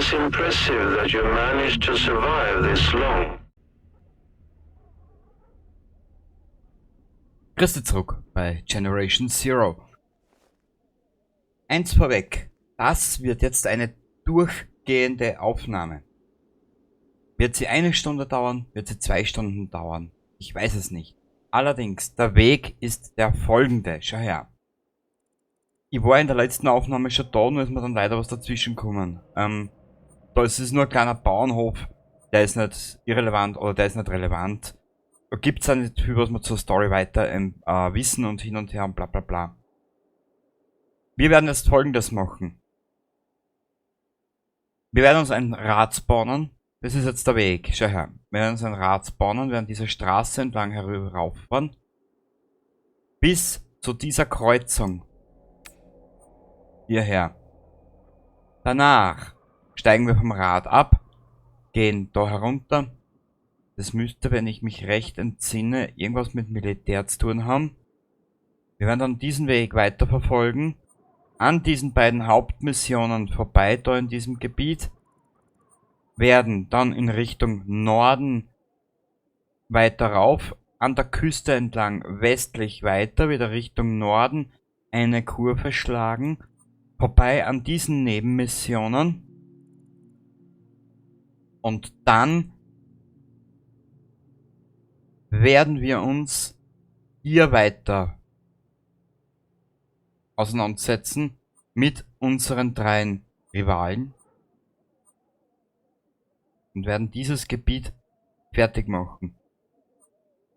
is impressive that you managed to survive this long. Grüß dich zurück bei Generation Zero. Eins vorweg, das wird jetzt eine durchgehende Aufnahme. Wird sie eine Stunde dauern, wird sie 2 Stunden dauern? Ich weiß es nicht. Allerdings, der Weg ist der folgende. Schau her. Ich war in der letzten Aufnahme schon da, nur ist mir dann leider was dazwischen gekommen. Da ist es nur ein kleiner Bauernhof, der ist nicht irrelevant oder der ist nicht relevant. Da gibt's auch nicht viel, was wir zur Story weiter wissen und hin und her und bla bla bla. Wir werden jetzt Folgendes machen. Wir werden uns ein Rad spawnen. Das ist jetzt der Weg. Schau her. Wir werden uns ein Rad spawnen, werden diese Straße entlang herüberfahren. Bis zu dieser Kreuzung. Hierher. Danach steigen wir vom Rad ab, gehen da herunter. Das müsste, wenn ich mich recht entsinne, irgendwas mit Militär zu tun haben. Wir werden dann diesen Weg weiterverfolgen. An diesen beiden Hauptmissionen vorbei, da in diesem Gebiet. Werden dann in Richtung Norden weiter rauf, an der Küste entlang westlich weiter, wieder Richtung Norden eine Kurve schlagen, vorbei an diesen Nebenmissionen und dann werden wir uns hier weiter auseinandersetzen mit unseren 3 Rivalen und werden dieses Gebiet fertig machen.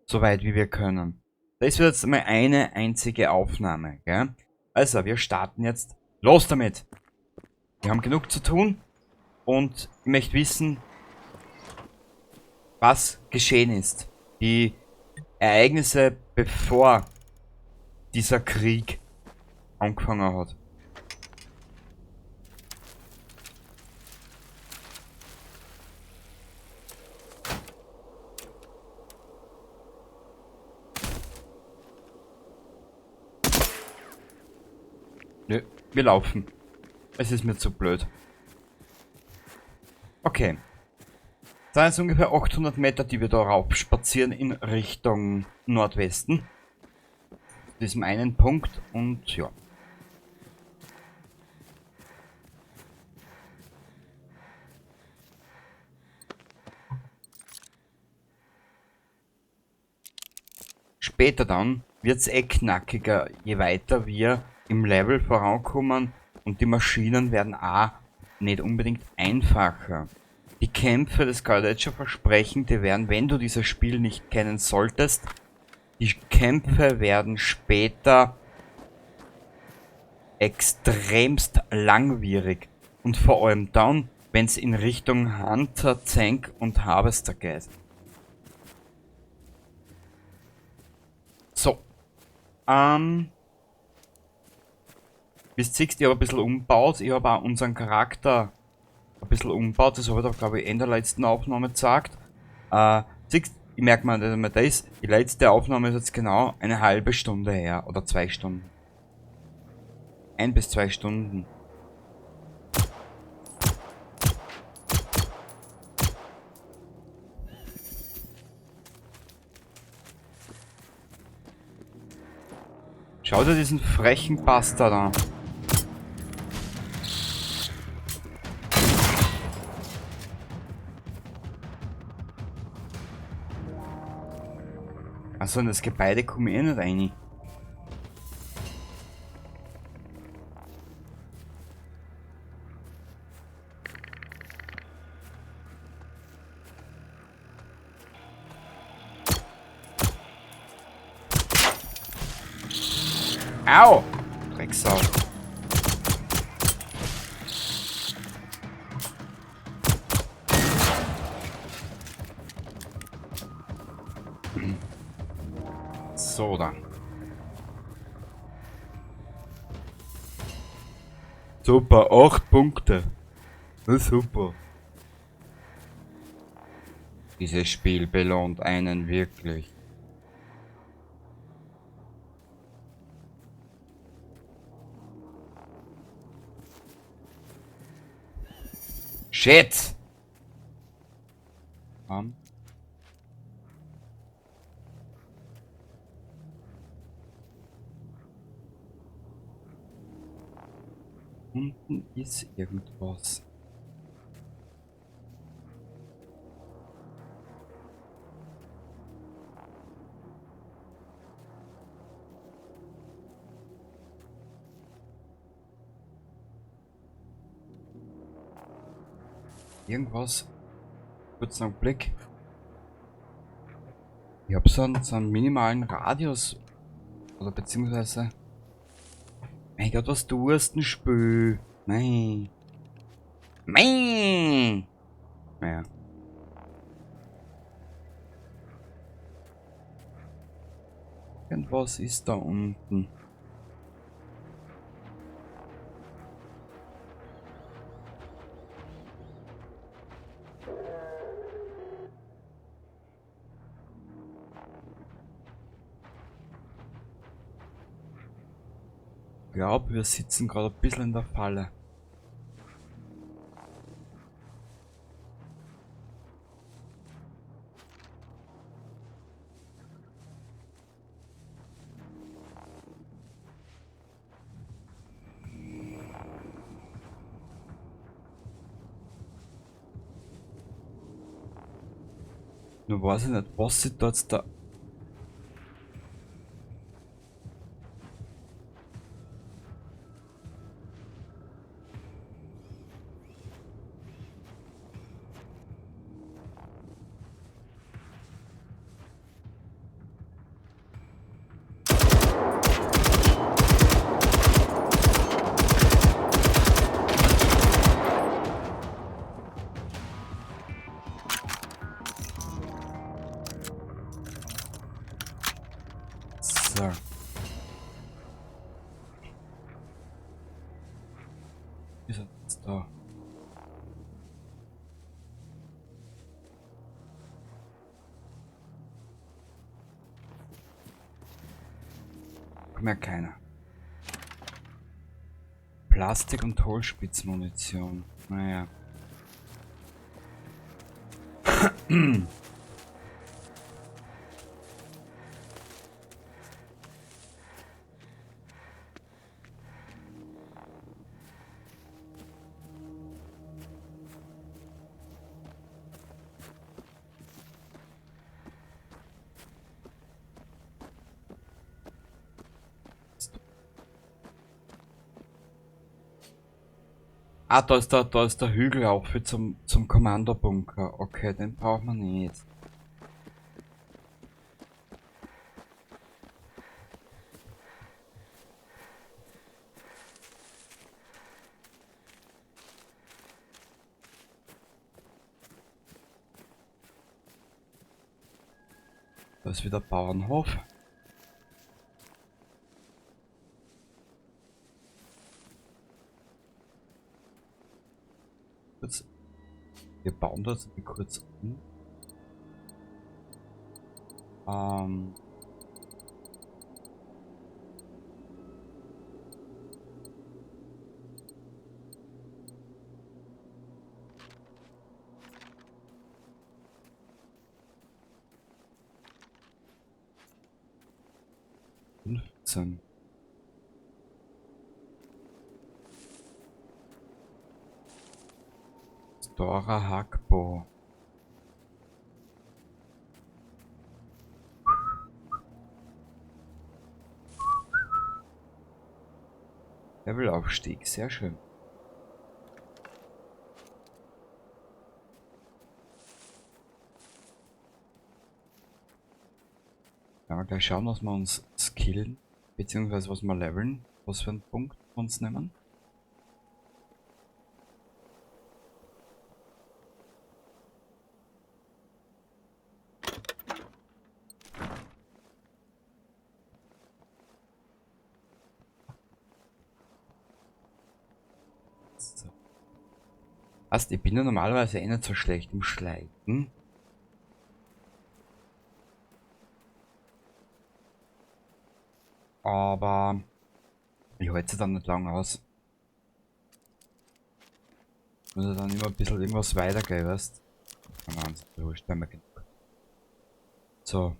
Soweit wie wir können. Das wird jetzt mal eine einzige Aufnahme. Gell? Also, wir starten jetzt. Los damit! Wir haben genug zu tun und ich möchte wissen, was geschehen ist. Die Ereignisse, bevor dieser Krieg angefangen hat. Nö, wir laufen. Es ist mir zu blöd. Okay. Das sind jetzt ungefähr 800 Meter, die wir da rauf spazieren in Richtung Nordwesten. Zu diesem einen Punkt und ja. Später dann wird's eh knackiger, je weiter wir im Level vorankommen und die Maschinen werden auch nicht unbedingt einfacher. Die Kämpfe, das kann ich jetzt schon versprechen, die werden, wenn du dieses Spiel nicht kennen solltest, die Kämpfe werden später extremst langwierig. Und vor allem dann, wenn's in Richtung Hunter, Tank und Harvester geht. So. Wie du siehst, ich hab ein bisschen umgebaut. Ich hab auch unseren Charakter ein bisschen umgebaut. Das hab ich da, glaub ich, in der letzten Aufnahme gezeigt. Siehst, ich merk mir nicht einmal das. Die letzte Aufnahme ist jetzt genau eine halbe Stunde her. Oder 2 Stunden. 1 bis 2 Stunden. Schau dir diesen frechen Bastard an. Achso, in das Gebäude komme ich eh nicht rein. Au! Drecksau. So, dann. Super, 8 Punkte. Das ist super. Dieses Spiel belohnt einen wirklich. Shit! Unten ist irgendwas. Irgendwas. Kurzen Augenblick. Ich hab so einen minimalen Radius. Oder beziehungsweise. Mein Gott, was tust du denn, Spül? Nein. Nein! Naja. Irgendwas ist da unten. Ich glaube, wir sitzen gerade ein bisschen in der Falle. Nur weiß ich nicht, was sie da jetzt da... So. Ist er jetzt da? Kommt ja keiner. Plastik- und Hohlspitzmunition. Naja. Ah, da ist der Hügel auch für zum Kommandobunker. Okay, den braucht man nicht. Da ist wieder Bauernhof. Kurz. Wir bauen das kurz um. 15. Stora Hackbo. Levelaufstieg, sehr schön. Ja, gleich schauen, was wir uns skillen, beziehungsweise was wir leveln, was für einen Punkt wir uns nehmen. So. Also, ich bin ja normalerweise eh nicht so schlecht im Schleichen. Aber ich halte sie dann nicht lang aus. Muss ja dann immer ein bisschen irgendwas weitergehen, weißt du? Wahnsinn, wurscht, haben wir genug. So.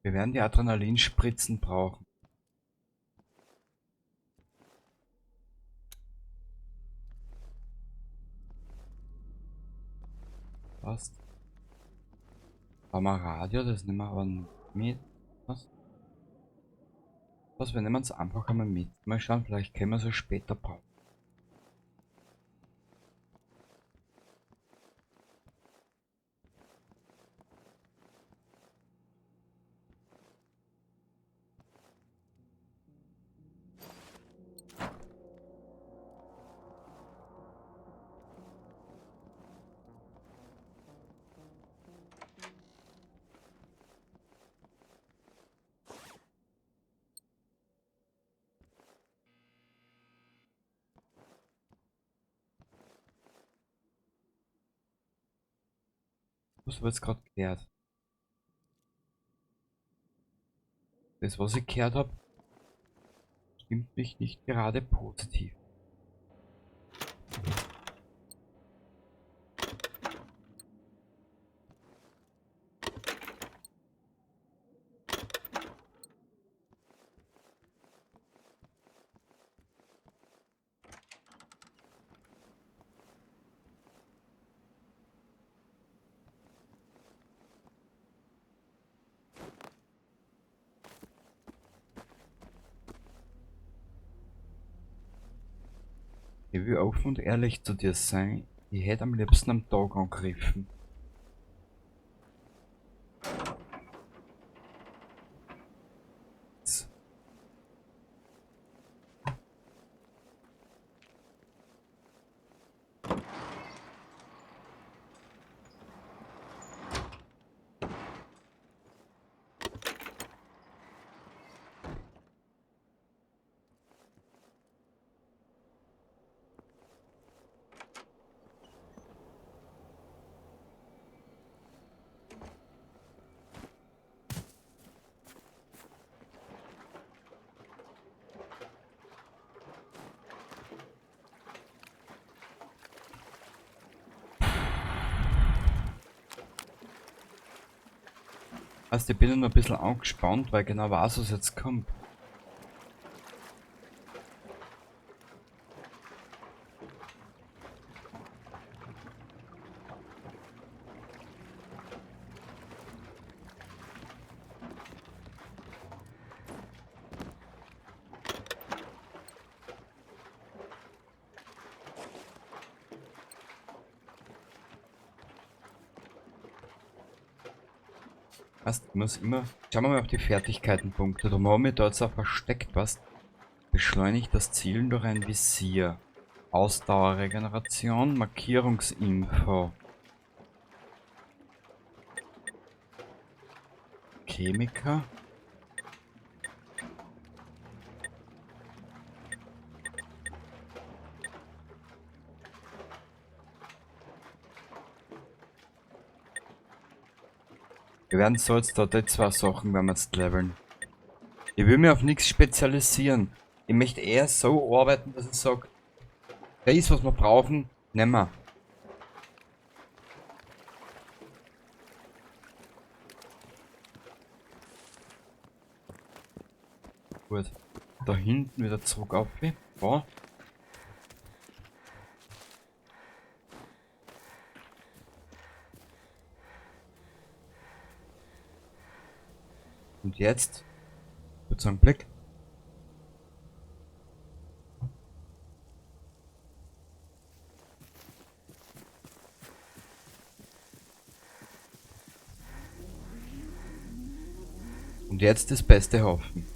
Wir werden die Adrenalinspritzen brauchen. Passt. Haben wir Radio, das nehmen wir aber mit. Was? Was, wir nehmen es einfach einmal mit. Mal schauen, vielleicht können wir es ja später brauchen. Was habe ich jetzt gerade gehört? Das, was ich gehört habe, stimmt mich nicht gerade positiv. Ich will offen und ehrlich zu dir sein, ich hätte am liebsten am Tag angegriffen. Also ich bin noch ein bisschen angespannt, weil genau weiß, was jetzt kommt. Heißt, ich muss immer. Schauen wir mal auf die Fertigkeitenpunkte. Da haben wir da jetzt auch versteckt was. Beschleunigt das Zielen durch ein Visier. Ausdauerregeneration, Markierungsinfo. Chemiker. Wir werden so jetzt da die zwei Sachen werden wir jetzt leveln. Ich will mir auf nichts spezialisieren. Ich möchte eher so arbeiten, dass ich sag, da ist was wir brauchen, nehmen wir. Gut. Da hinten wieder zurück auf. Boah. Und jetzt, kurz einen Blick. Und jetzt das Beste hoffen.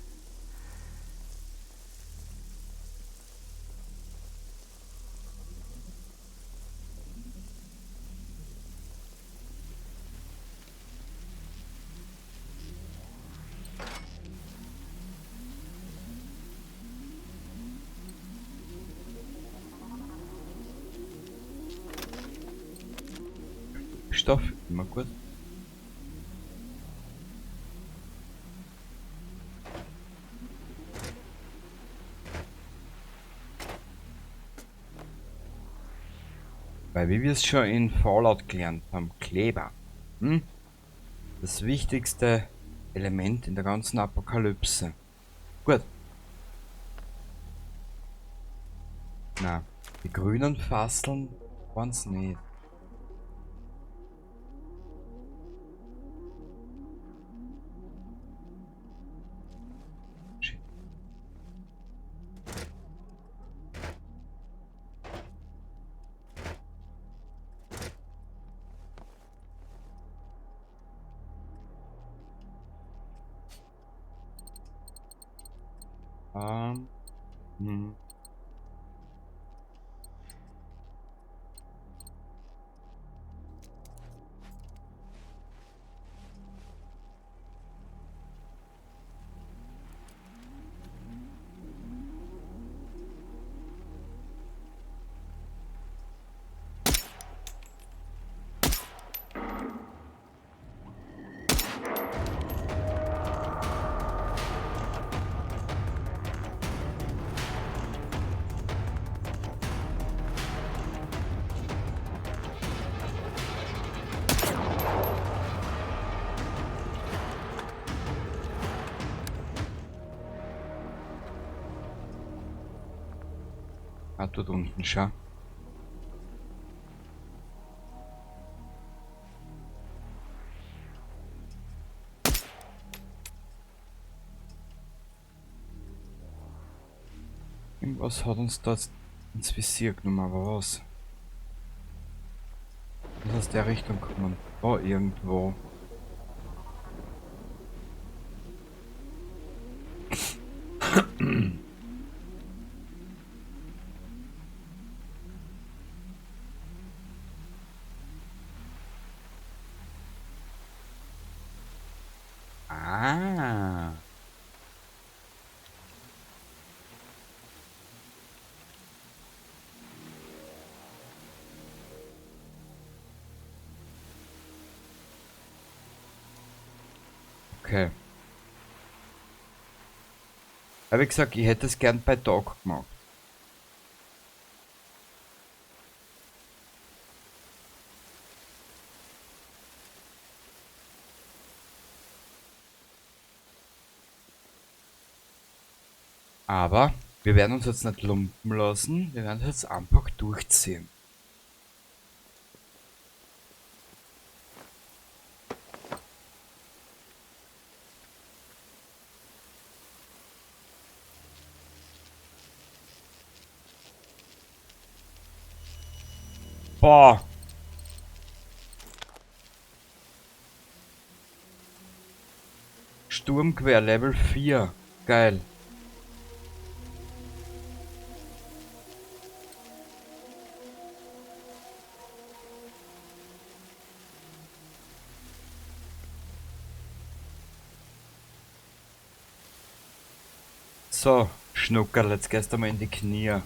Sprengstoff, immer gut. Weil wie wir es schon in Fallout gelernt haben, Kleber. Hm? Das wichtigste Element in der ganzen Apokalypse. Gut. Na, die grünen Fasseln waren's nicht. Shit. Ah, dort unten, schau. Irgendwas hat uns da ins Visier genommen, aber was? Muss aus der Richtung kommen. Da irgendwo. Ah. Okay. Aber wie gesagt, ich hätte es gern bei Tag gemacht. Aber wir werden uns jetzt nicht lumpen lassen, wir werden es jetzt einfach durchziehen. Boah. Sturmgewehr Level 4. Geil. So, Schnuckerl, jetzt gehst du mal in die Knie.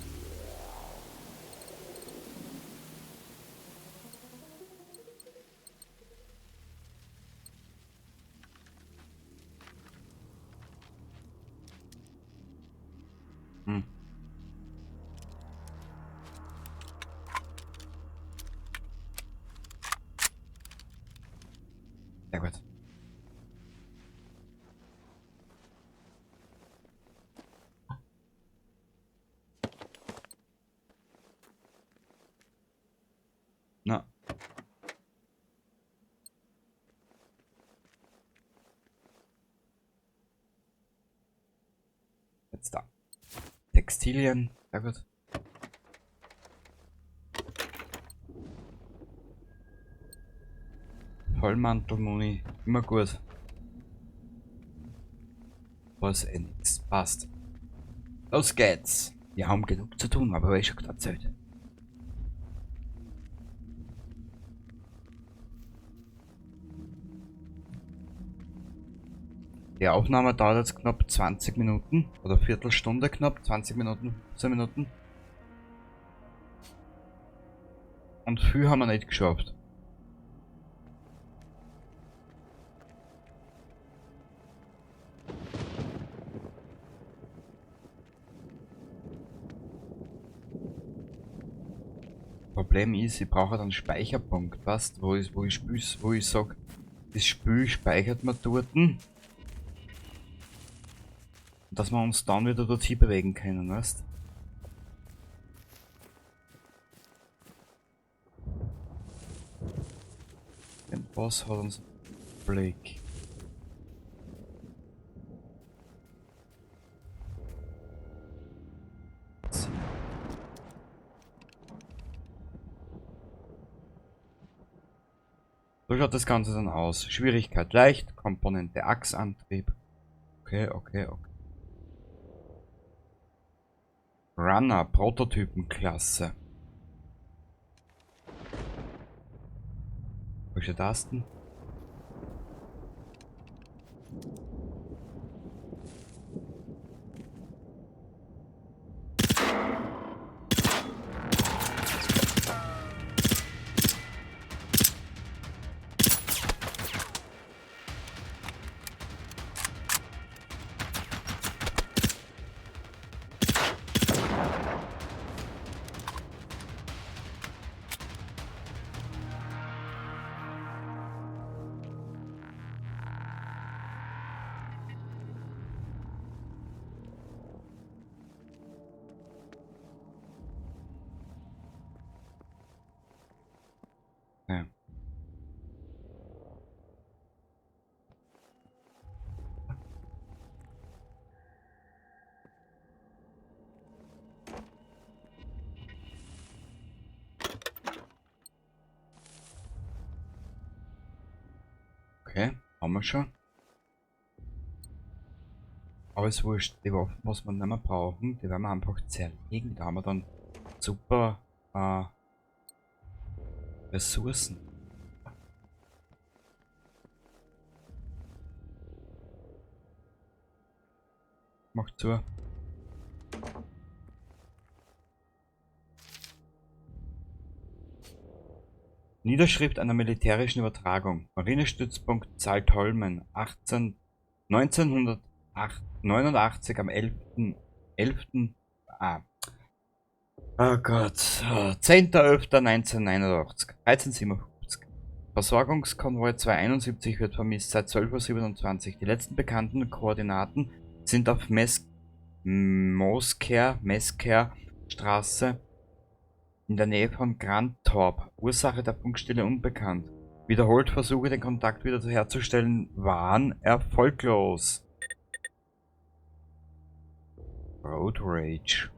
Sehr gut. Na. Jetzt da. Textilien. Sehr gut. Vollmantelmuni, immer gut. Was eh nix passt. Los geht's! Wir haben genug zu tun, aber ich schon erzählt. Die Aufnahme dauert jetzt knapp 20 Minuten oder Viertelstunde knapp, 20 Minuten, 15 Minuten. Und viel haben wir nicht geschafft. Problem ist, ich brauche dann einen Speicherpunkt, weißt, wo ich sag, das Spiel speichert man dort, dass wir uns dann wieder dorthin bewegen können, weißt. Den Boss hat uns Blick. So schaut das Ganze dann aus. Schwierigkeit leicht, Komponente Achsantrieb. Okay, okay, okay. Runner, Prototypenklasse. Welche Tasten? Okay, haben wir schon. Aber ist wurscht, die Waffen, was wir nicht mehr brauchen, die werden wir einfach zerlegen. Da haben wir dann super Ressourcen. Mach zu. Niederschrift einer militärischen Übertragung. Marinestützpunkt Saltholmen, 1989 am elften, ah. Oh Gott, 10.11.1989, 13:57. Versorgungskonvoi 271 wird vermisst seit 12:27 Uhr. Die letzten bekannten Koordinaten sind auf Mesker Straße in der Nähe von Grantorp. Ursache der Funkstille unbekannt. Wiederholt Versuche, den Kontakt wieder herzustellen, waren erfolglos. Road Rage.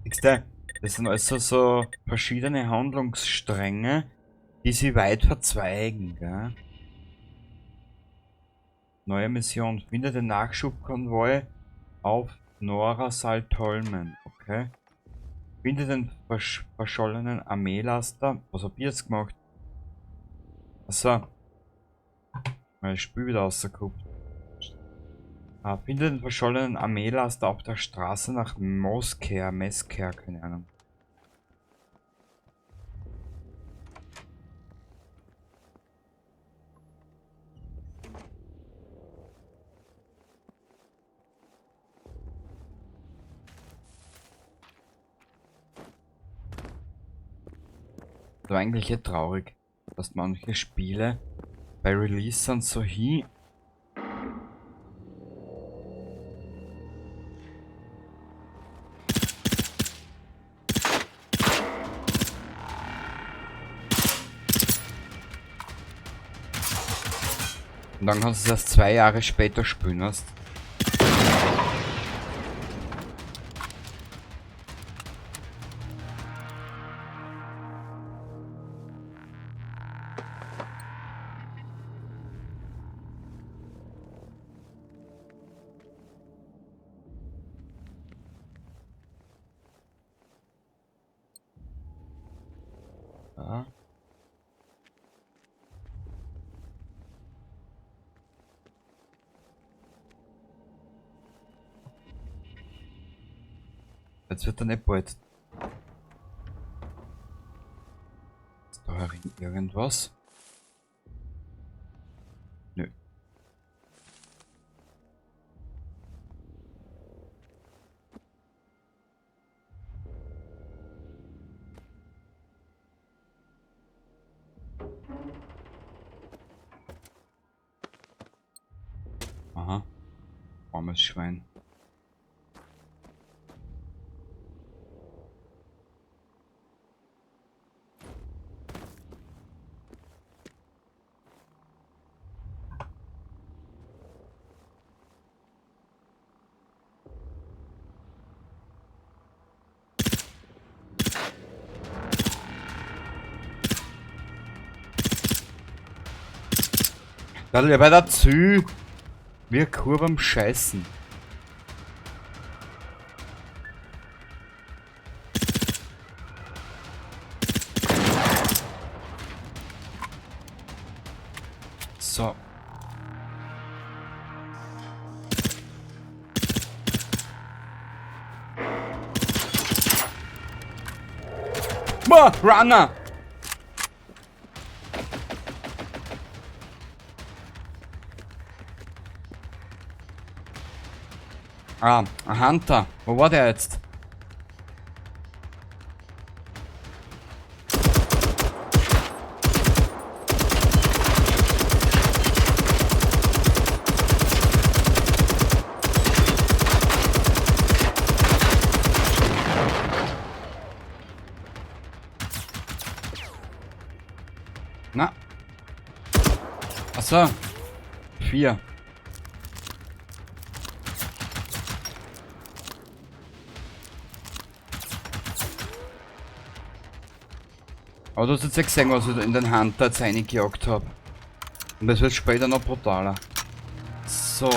Siehste, das sind also so verschiedene Handlungsstränge, die sie weit verzweigen, gell? Neue Mission. Finde den Nachschubkonvoi auf Norra Saltholmen. Okay. Finde den verschollenen Armeelaster. Was hab ich jetzt gemacht? Achso. Mein Spiel wieder rausgeguckt. Ah, finde den verschollenen Armeelaster auf der Straße nach Mosker, Mesker, keine Ahnung. Das war eigentlich eh traurig, dass manche Spiele bei Release sind so hin. Und dann kannst du es erst 2 Jahre später spielen, weißt? Ja. Jetzt wird er nicht bald. hinten irgendwas? Nö. Aha. Armes Schwein. Da bei der Zü. Wir Kurve am Scheißen. So. Boah, Runner! Ah, ein Hunter. Wo war der jetzt? Na. Achso. 4. Aber du hast jetzt ja gesehen, was ich in den Hunter jetzt reingejagt hab. Und das wird später noch brutaler. So.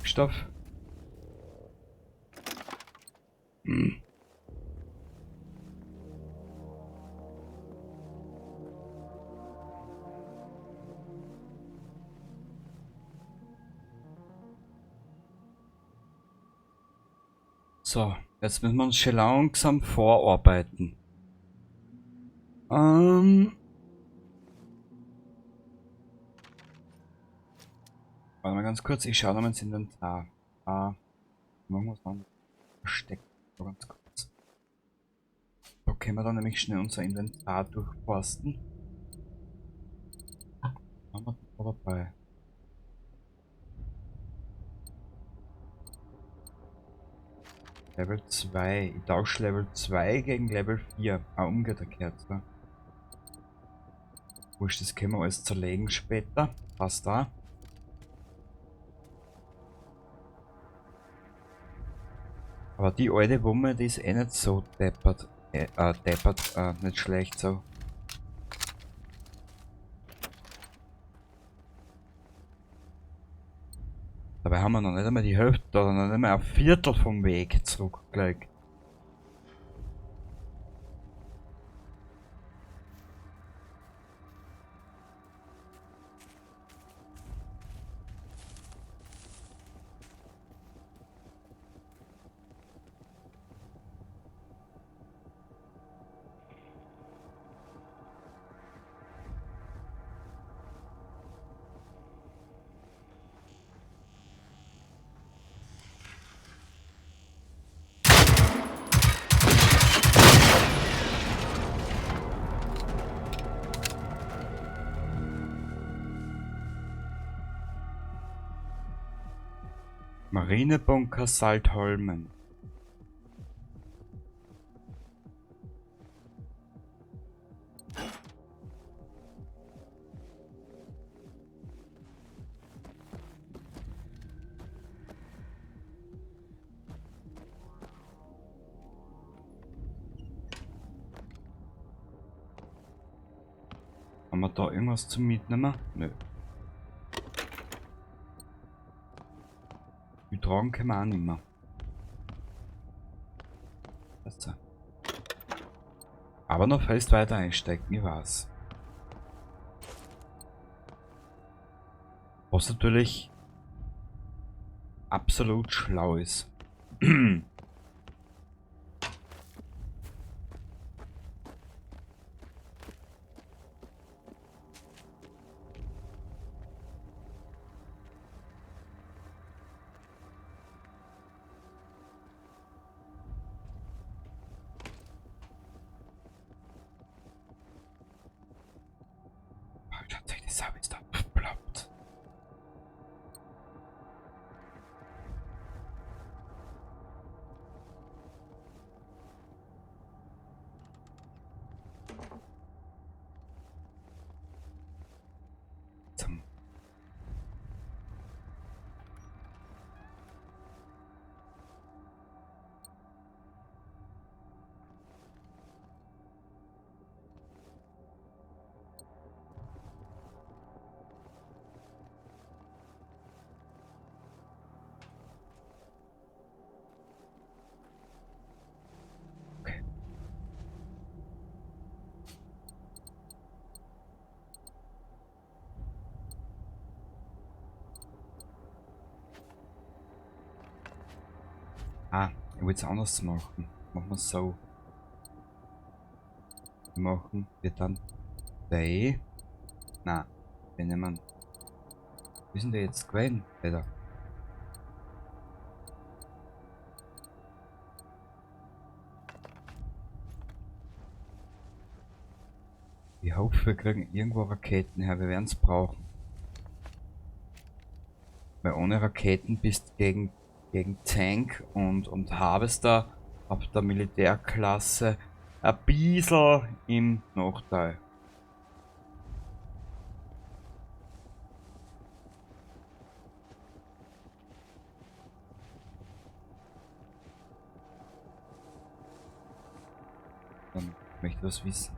Stoff. So, jetzt müssen wir uns schon langsam vorarbeiten. Warte mal ganz kurz, ich schaue noch mal ins Inventar. Ah, machen wir es noch versteckt. So, ganz kurz. Da können wir dann nämlich schnell unser Inventar durchforsten. Haben wir da dabei? Level 2. Ich tausche Level 2 gegen Level 4. Ah, umgekehrt. So. Wurscht, das können wir alles zerlegen später. Passt da. Aber die alte Wumme, die ist eh nicht so deppert. Nicht schlecht so. Dabei haben wir noch nicht einmal die Hälfte oder noch nicht einmal ein Viertel vom Weg zurückgelegt. Marinebunker Saltholmen. Haben wir da irgendwas zum Mitnehmen? Nö. Die tragen können wir auch nicht mehr. Aber noch fest weiter einstecken, ich weiß. Was natürlich absolut schlau ist. Schaut euch das an, wie es da ploppt. Zum Okay. Ah, ich wollte es anders machen. Machen wir so. Machen wir dann die. Na, wir nehmen. Wie sind die jetzt gewesen, Alter? Ich hoffe, wir kriegen irgendwo Raketen her. Wir werden's brauchen. Weil ohne Raketen bist du gegen Tank und Harvester ab der Militärklasse ein bisschen im Nachteil. Dann möchte ich was wissen.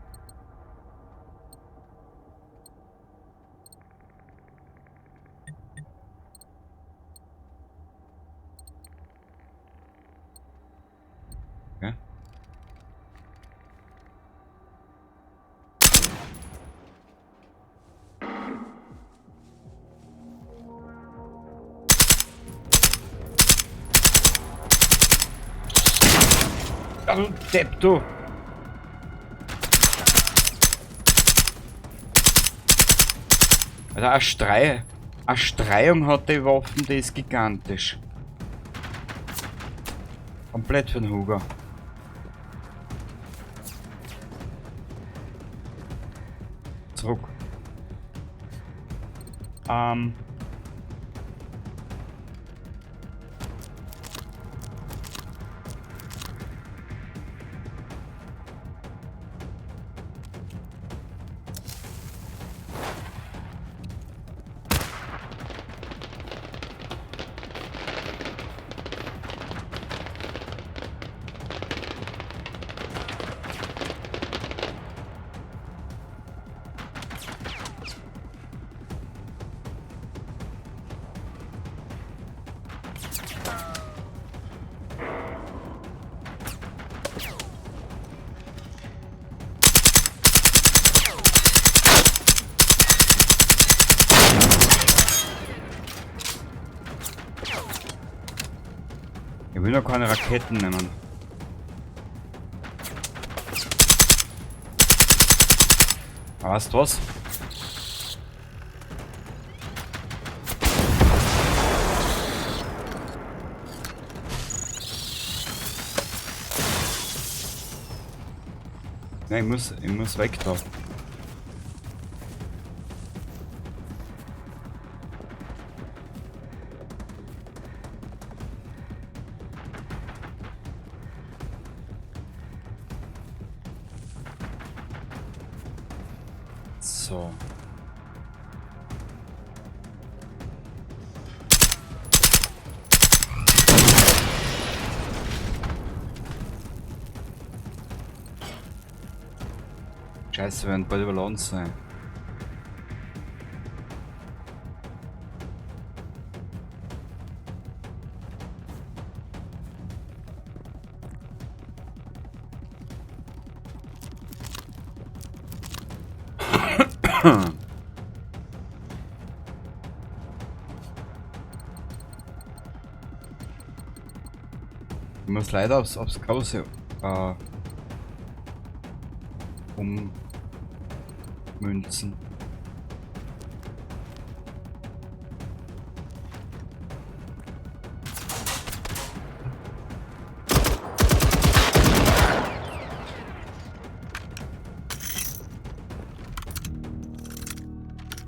Okay. Ja, du Depp, du! Alter, eine Streiung hat die Waffen, die ist gigantisch. Komplett für den Huger. Zurück. Ich will noch keine Raketen nehmen. Aber weißt du was? Nein, ich muss weg da. So. Scheiße, wir werden bald überladen sein. Ich muss leider aufs Große ummünzen.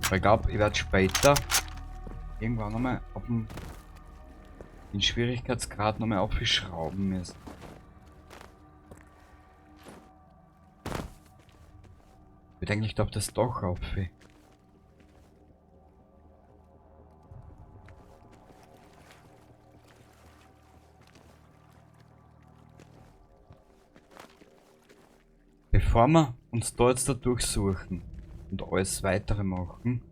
Aber ich glaube, ich werde später irgendwann nochmal auf den Schwierigkeitsgrad nochmal aufschrauben müssen. Ich denke, ich glaube das doch auf. Bevor wir uns da jetzt da durchsuchen und alles weitere machen,